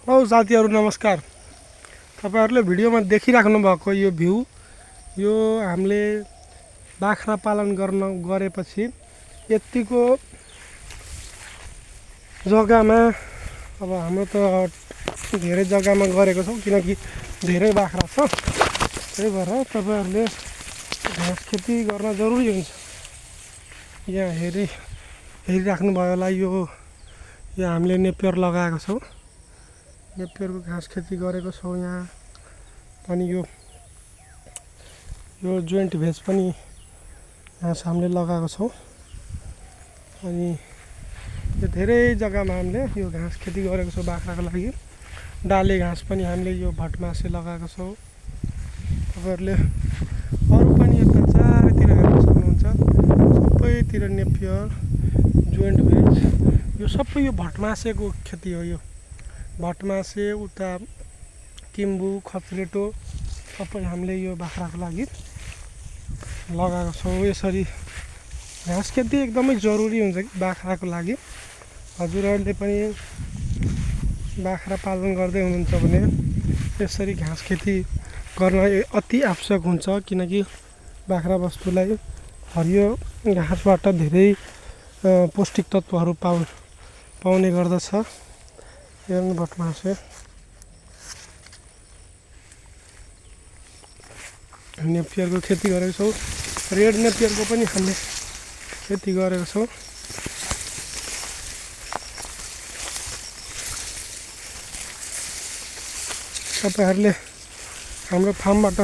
हौ साथीहरु नमस्कार। तपाईहरुले भिडियोमा देखिराख्नु भएको यो भ्यू यो हामीले बाख्रा पालन गरेपछि यतिको जग्गामा अब हाम्रो त धेरै जग्गामा गरेको छौं किनकि धेरै बाख्रा छ। त्यही भएर तपाईहरुले घाँस खेती गर्न जरुरी हुन्छ। यहाँ हेरिराख्नु भयो होला यो हामीले नेपियर लगाएको छौं। नेपियरको घाँस खेती गरेको छौं यहाँ। अनि यो जोइन्ट भेज पनि घाँस हामीले लगाएको छौं। अनि यो धेरै जग्गामा हामीले यो घाँस खेती गरेको छौं बाख्राको लागि। डाले घाँस पनि हामीले यो भटमासे लगाएको छौं। तपाईहरुले अरु पनि यता चारैतिर हेर्न सक्नुहुन्छ। सबैतिर नेपियर जोइन्ट भेज यो सबै यो भटमासेको खेती हो। यो भटमासे उता किम्बु खत्रेटो सबै हामीले यो बाख्राको लागि लगाएको छौं। यसरी घाँस खेती एकदमै जरुरी हुन्छ कि बाख्राको लागि। हजुरहरुले पनि बाख्रा पालन गर्दै हुनुहुन्छ भने यसरी घाँस खेती गर्न अति आवश्यक हुन्छ किनकि बाख्रा वस्तुलाई हरियो घाँसबाट धेरै पौष्टिक तत्वहरू पाउने गर्दछ। हेर्नु भटमासे नेपियरको खेती गरेको छौं। रेड नेपियरको पनि हामीले खेती गरेको छौं। तपाईहरुले हाम्रो फार्मबाट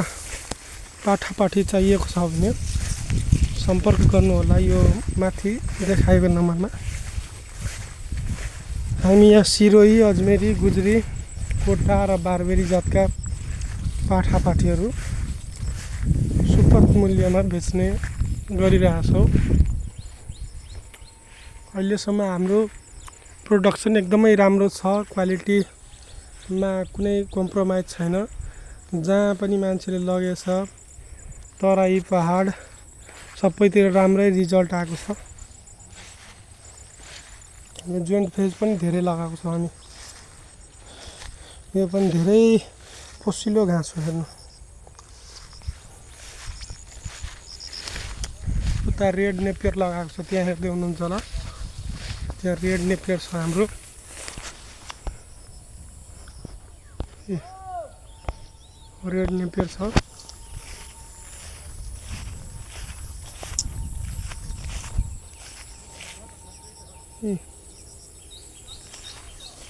पाठापाठी चाहिएको छ भने सम्पर्क गर्नु होला यो माथि देखाएको नम्बरमा। हामी यहाँ सिरोही अजमेरी गुजरी कोटा र बारबेरी जातका पाठापाठीहरू सुपथ मूल्यमा बेच्ने गरिरहेछौं। अहिलेसम्म हाम्रो प्रोडक्सन एकदमै राम्रो छ। क्वालिटीमा कुनै कम्प्रोमाइज छैन। जहाँ पनि मान्छेले लगेछ तराई पहाड सबैतिर राम्रै रिजल्ट आएको छ। यो जोइन्ट भेज पनि धेरै लगाएको छौं हामी। यो पनि धेरै पोसिलो घाँस हो। हेर्नु उता रेड नेपियर लगाएको छ त्यहाँ हेर्दै हुनुहुन्छ होला। त्यहाँ रेड नेपियर छ हाम्रो। रेड नेपियर छ।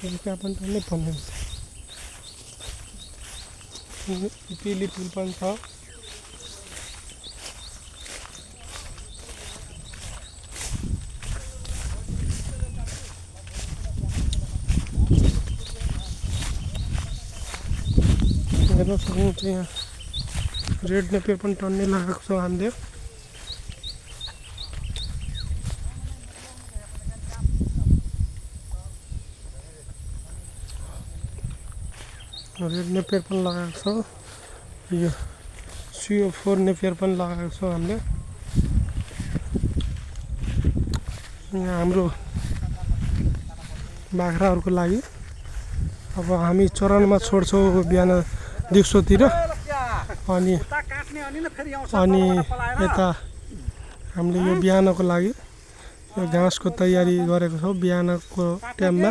यसका पनि टन्नै भन्ने पिली फुल पनि छ। हेर्न सक्नुहुन्छ यहाँ रेड नेपियर पनि टन्नै लगाएको छ हामीले। रेड नेपियर पनि लगाएको छ। यो CO4 नेपियर पनि लगाएको छ हामीले। यहाँ हाम्रो बाख्राहरूको लागि अब हामी चरनमा छोड्छौं बिहान दिउँसोतिर। अनि यता हामीले यो बिहानको लागि यो घाँसको तयारी गरेको छौं। बिहानको टाइममा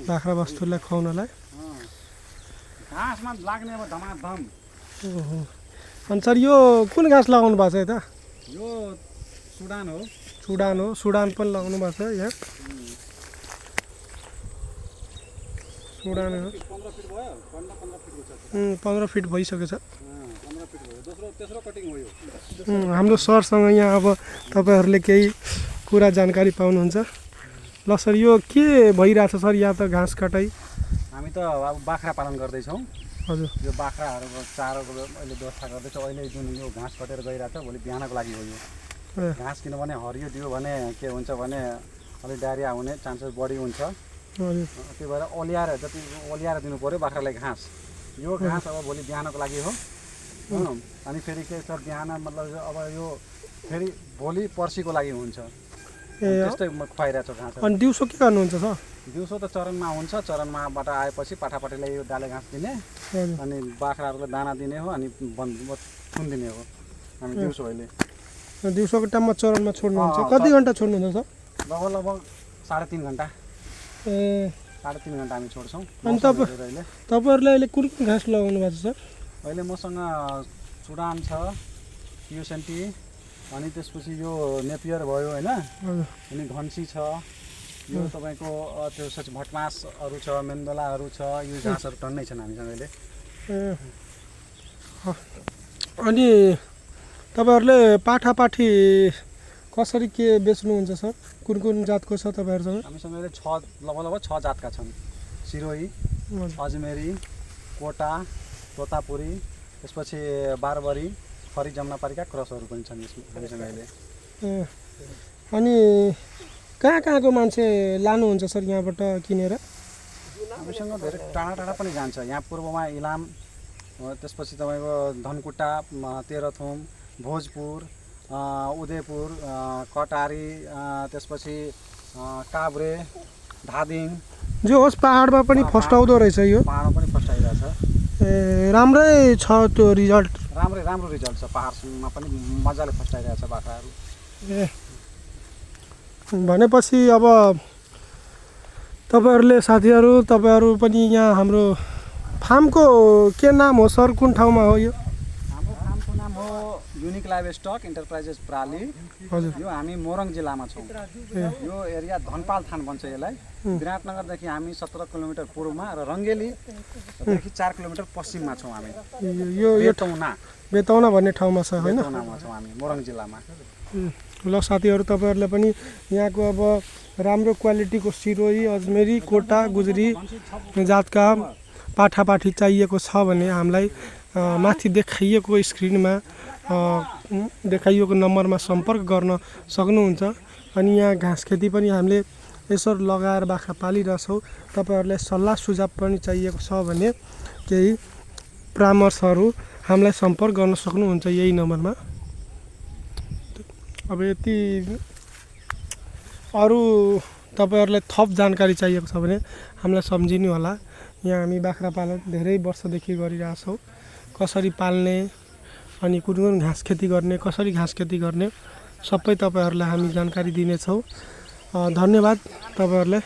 बाख्रा वस्तुलाई खुवाउनलाई घाँसमा लाग्ने अब धमाधम। अनि सर यो कुन घाँस लगाउनु भएको छ यता? यो सुडान हो। सुडान पनि लगाउनु भएको छ यहाँ। सुडान हो। 15 फिट भयो। 15 फिटको छ। 15 फिट भइसकेछ। 15 फिट भयो। तेस्रो कटिङ हो यो। हाम्रो सरसँग यहाँ अब तपाईहरुले केही कुरा जानकारी पाउनुहुन्छ। ल सर यो के भइरहेछ सर यहाँ त घाँस कटाइ? हामी त अब बाख्रा पालन गर्दै छौं। हजुर यो बाख्राहरुको चारोको अहिले व्यवस्था गर्दै छौं। अहिले जुन यो घाँस कटेर गइरहेछ भोलि बिहानको लागि हो यो घाँस। किनभने हरियो दियो भने के हुन्छ भने अलि डायरिया हुने चान्सेस बढी हुन्छ। त्यही भएर ओलियाएर दिनु पर्यो बाख्रालाई घाँस। यो घाँस अब भोलि बिहानको लागि हो। अनि फेरि के छ बिहान मतलब अब यो फेरि भोलि पर्सीको लागि हुन्छ। त्यस्तै खुवाइरहेको छु घाँस। अनि दिउँसो के गर्नुहुन्छ सर? दिउँसो त चरनमा हुन्छ, चरनमाबाट आएपछि पाठापाठीलाई यो डाले घाँस दिने अनि बाख्राहरूलाई दाना दिने हो अनि थुनिदिने हो हामी दिउँसो अहिले। दिउँसोको टाइममा चरनमा छोड्नुहुन्छ, कति घन्टा छोड्नुहुन्छ सर? लगभग 3.5 घन्टा। ए 3.5 घन्टा हामी छोड्छौँ। अनि तपाईँहरूले अहिले कुन कुन घाँस लगाउनु भएको छ सर? अहिले मसँग सुडान छ, पियोसेन्टी, अनि त्यसपछि यो नेपियर भयो होइन, अनि घन्सी छ, यो तपाईँको त्यो भटमासहरू छ, मेन्दलाहरू छ, यो घाँसहरू टन्नै छन् हामीसँग अहिले। अनि तपाईँहरूले पाठापाठी कसरी के बेच्नुहुन्छ सर? कुन कुन जातको छ तपाईँहरूसँग? हामीसँग अहिले लगभग 6 जातका छन्। सिरोही, अजमेरी, कोटा, तोतापुरी, त्यसपछि बारबरी, खरी जमुनापारीका क्रसहरू पनि छन् हामीसँग अहिले। अनि कहाँ कहाँको मान्छे लानुहुन्छ सर यहाँबाट किनेर? हामीसँग धेरै टाढा टाढा पनि जान्छ। यहाँ पूर्वमा इलाम, त्यसपछि तपाईँको धनकुटा, तेह्रथुम, भोजपुर, उदयपुर, कटारी, त्यसपछि काभ्रे, धादिङ, जो होस् पहाडमा पनि फस्टाउँदो रहेछ यो। पहाडमा पनि फस्टाइरहेछ। ए राम्रै छ त्यो रिजल्ट? राम्रो रिजल्ट छ, पहाडमा पनि मजाले फस्टाइरहेछ बाख्राहरू। ए भनेपछि अब तपाईँहरूले साथीहरू तपाईँहरू पनि यहाँ हाम्रो फार्मको के नाम हो सर? कुन ठाउँमा हो यो? हाम्रो फार्मको नाम हो युनिक लाइभ स्टक इन्टरप्राइजेस प्राली। हजुर, यो हामी मोरङ जिल्लामा छौँ। यो एरिया धनपाल थान भन्छ यसलाई। विराटनगरदेखि हामी 17 किलोमिटर पूर्वमा र रङ्गेलीदेखि 4 किलोमिटर पश्चिममा छौँ हामी। यो बेतौना भन्ने ठाउँमा छ होइन? बेतौनामा छौँ हामी मोरङ जिल्लामा। ल साथीहरू तपाईँहरूले पनि यहाँको अब राम्रो क्वालिटीको सिरोही, अजमेरी, कोटा, गुजरी जातका पाठापाठी चाहिएको छ भने हामीलाई माथि देखाइएको स्क्रिनमा देखाइएको नम्बरमा सम्पर्क गर्न सक्नुहुन्छ। अनि यहाँ घाँस खेती पनि हामीले यसरी लगाएर बाख्रा पालिरहेछौँ। तपाईँहरूलाई सल्लाह सुझाव पनि चाहिएको छ भने केही परामर्शहरू हामीलाई सम्पर्क गर्न सक्नुहुन्छ यही नम्बरमा। अब यति अरू तपाईँहरूलाई थप जानकारी चाहिएको छ भने हामीलाई सम्झिनु होला। यहाँ हामी बाख्रा पालन धेरै वर्षदेखि गरिरहेछौँ। कसरी पाल्ने अनि कुन कुन घाँस खेती गर्ने, कसरी घाँस खेती गर्ने सबै तपाईँहरूलाई हामी जानकारी दिनेछौँ। धन्यवाद तपाईँहरूलाई।